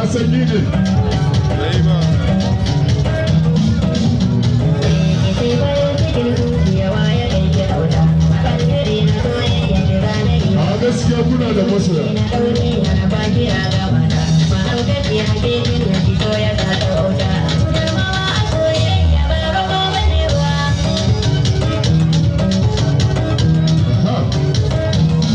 Ka san ni ne. Bai ba. A gaskiya kuna da masoya. Aha.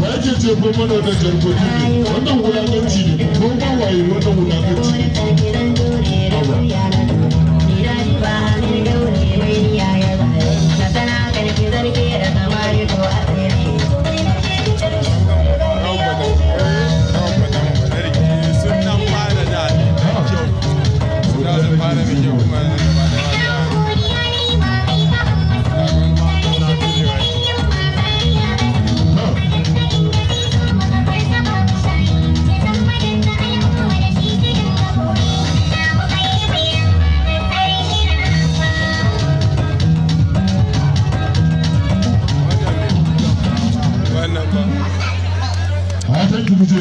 Wa yake jefo mana wannan jarkoki ne? Wannan wulakanci ne. Ko ma waye, wannan wulakanci ne. Rawan bata sun dan fara da mai kyau. Suna sun fara mai kyau kuma yanzu gaba da wata. Na tujewa ke. Ha. Wannan mai wannan ba. A thank you.